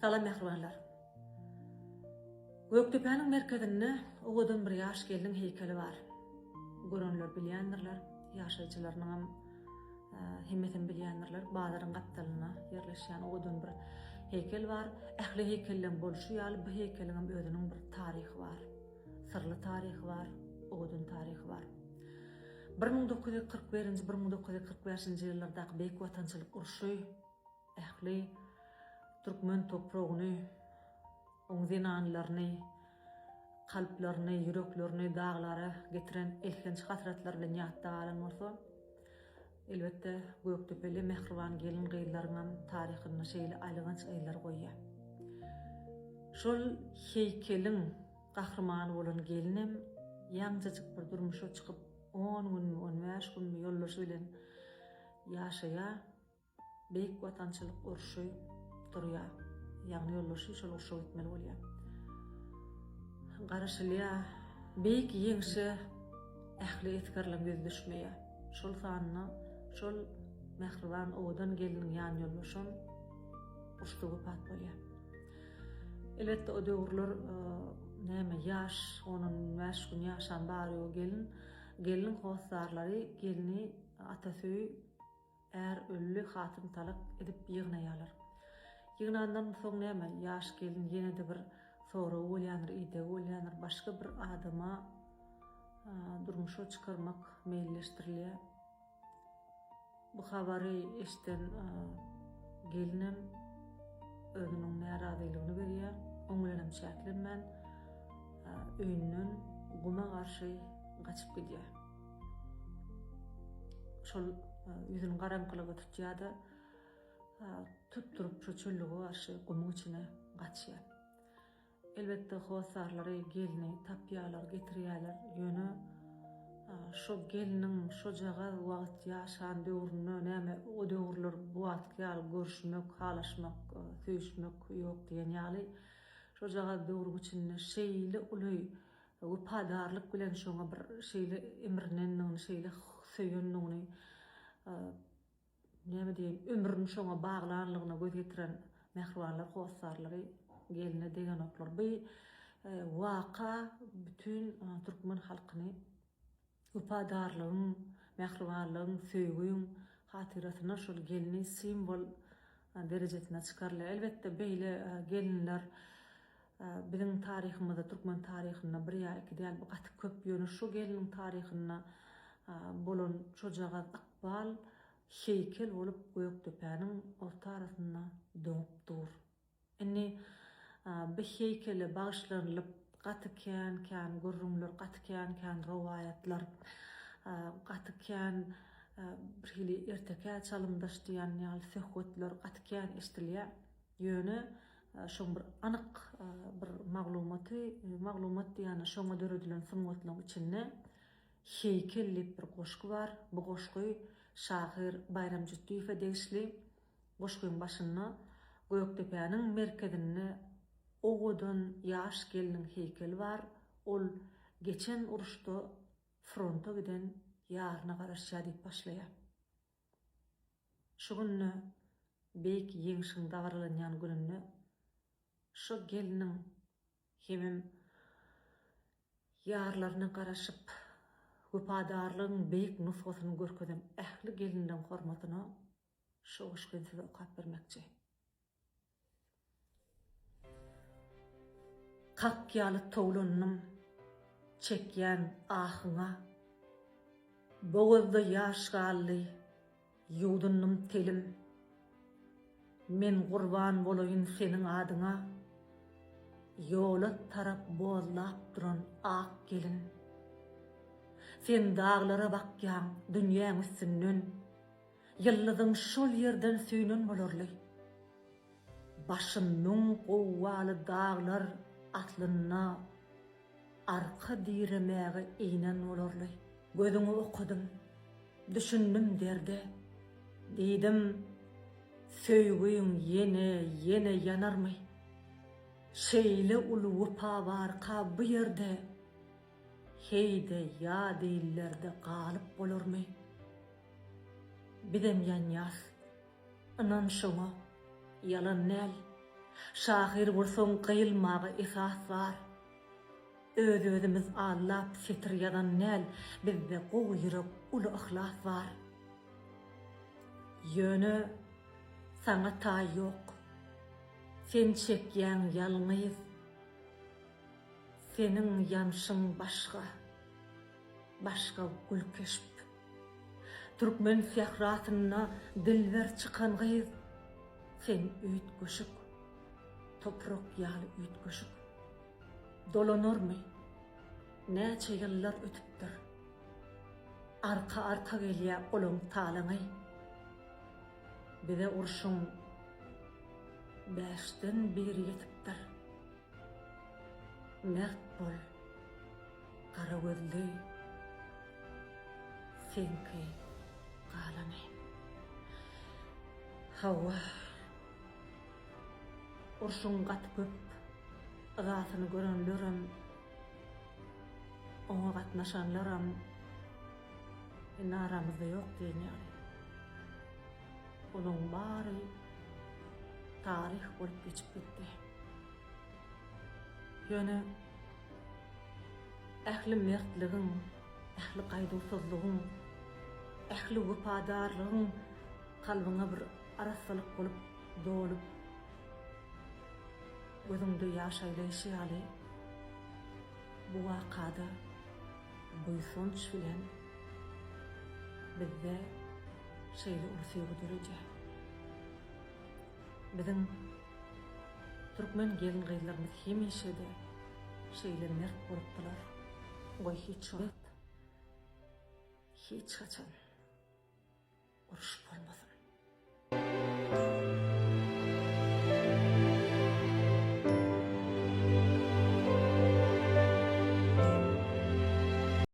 Salam mähribanlar. Gökdepäniň merkezinde owadan bir ýaş gelniň heýkeli bar. Görenler bilýändirler, ýaşaýjylarynyňam hemmesem bilýändirler. Bazaryň gapdalynda ýerleşýän owadan bir heýkel bar. Ähli heýkelleň bolşy ýaly bu heýkeliňem özüniň bir taryhy bar. Syrly taryhy bar, owadan taryhy bar. 1941-nji, 1945-nji ýyllardaky Beýik Watançylyk urşy ähli türkmen topragyny, oň zenanlaryny, kalplaryny, ýüreklerini daglara getiren elhenç hasratlar bilen ýatda galan bolsa, elbetde, gökdepeli mähriban gelin-gyzlaryňam taryhynda şeýle aýylganç yzlar goýýar. Şol heýkeliň gahrymany bolan gelinem ýaňjajyk bir durmuşa çykyp, on günmi, on bäş günmi ýoldaşy bilen ýaşaýar. Beýik Watançylyk urşy turýar. Ýagny ýoldaşy şol urşa gitmeli bolýar. Garaşylýar. Beýik ýeňşe ähli esgerleň ýüzi düşmeýär. Şol sanda şol mähriban owadan gelniň ýanýoldaşam urşda wepat bolýar. Elbetde o döwürler näme ýaş, on-on bäş gün ýaşan bary-ýogy gelin. Gelniň hossarlary gelni atasy Är öldi, hatyn talak edip ýygnaýarlar. Ýygnandan soň näme, ýaş gelin ýene-de bir soragy bolýandyr, idegi bolýandyr, başga bir adama durmuşa çykarmak meýilleşdirilýär. Bu habary eşiden gelinem özüniň närazylygyny berýär, oň bilenem çäklenmän, öýünden guma garşy gaçyp gidýär. Şol ýüzüni garaňkylyga tutýar-da, tutduryp şu çöllüge garşy gumuň içine gaçýar. Elbetde, hossarlary gelni tapýarlar, getirýärler. Ýöne şo gelniň şojagaz wagt ýaşan döwründe näme o döwürler bu wagtky ýaly görüşmek, halaşmak, söýüşmek ýok diýen ýaly, şojagaz döwrüň içinde şeýle uly Wepadarlyk bilen şoňa bir şeýle imrinendigini, şeýle söýendigini, näme diýeýin, ömrüni şoňa baglanlygyna göz ýetiren mähribanlar, hossarlary geline degenoklar. Bu waka bütin türkmen halkyny wepadarlygyň, mähribanlygyň, söýgüň hatyrasyna şol gelni simwol derejesine çykarylýar. Elbetde, beýle gelinler Biziň taryhymyzda, türkmen taryhynda bir ýa iki däl, bu gaty köp. Ýöne şu gelniň taryhynda bolan şojagaz ykbal heýkel bolup Gökdepäniň orta arasynda doňup dur. Indi bu heýkele bagyşlanylyp gaty kän-kän gürrüňler, gaty kän-kän rowaýatlar, gaty kän bir hili ertekä çalymdaş diýen ýaly söhbetler gaty kän eşidilýär. Ýöne şoň bir anyk bir maglumaty, maglumat diýýän şoňa döredilen sungatlaryň içinde Heýkel diýip bir goşgy bar. Bu goşgy şahyr Baýram Jütdiýewe degişli. Goşgyň başynda Gökdepäniň merkezinde owadan ýaş gelniň heýkeli bar. Ol geçen uruşda fronta giden ýaryna garaşýar diýip başlaýar. Şu günde, Beýik Ýeňşiň dabaralanýan gününde şo gelniň hemem ýarlaryna garaşyp, wepadarlygyň beýik nusgasyny görkezen ähli gelinleň hormatyna şu goşgyny size okap bermekçi. Kak ýaly towlandym çekýän ahyňa. Bogazda ýaş galdy, ýuwdundym telim. Men gurban bolaýyn seniň adyňa, Ýola tarap bozlap duran ak gelin. Sen daglara bakýaň dünýäň üstünden, Ýyldyzyň şol ýerden süýnen bolarly. Başy müň gowgaly daglar aslynda Arka diremäge inen bolarly. Gözüňi okadym, düşündim derde. Diýdim, söýgiň ýene, ýene ýanarmy? Şeýle uly wepa barka bu ýerde, Heý-de ýat illerde galyp bolarmy? Bizem ýanýas. Ynan şoňa, ýalan däl. Şahyr bolsaň gyýylmaga esas bar. Öz-özümiz aldap setir ýazan däl, bizde gowy ýürek, uly yhlas bar. Ýöne saňa taý ýok. Sen çekýäň ýalňyz. Seniň ýanyşyň başga. Başga gül keşp. Türkmen sährasynda dilber çykan gyz, sen üýtgeşik. Toprak ýaly üýtgeşik. Dolanarmy? Näçe ýyllar ötüpdir. Arka-arka gelýä olaň talaňy. Bize urşuň bäşden biri ýetipdir. Mert bol, gara gözli, seňki galany. Hawa, urşuň gaty köp yzasyny görenlerem, oňa gatnaşanlaram indi aramyzda ýok diýen ýaly. Olaň bary taryh bolup geçip gitdi. Ýöne ähli mertligiň, ähli gaýduwsyzlygyň, ähli wepadarlygyň kalbyňa bir arassalyk bolup dolup, gözüňde ýaş aýlaýşy ýaly, bu wakada buýsanç bilen bizde şeýle uly söýgi döredýär. Biziň türkmen gelin-gyzlarymyz hemişe-de şeýle mert bolupdylar. Goý hiç wagt, hiç haçan uruş bolmasyn.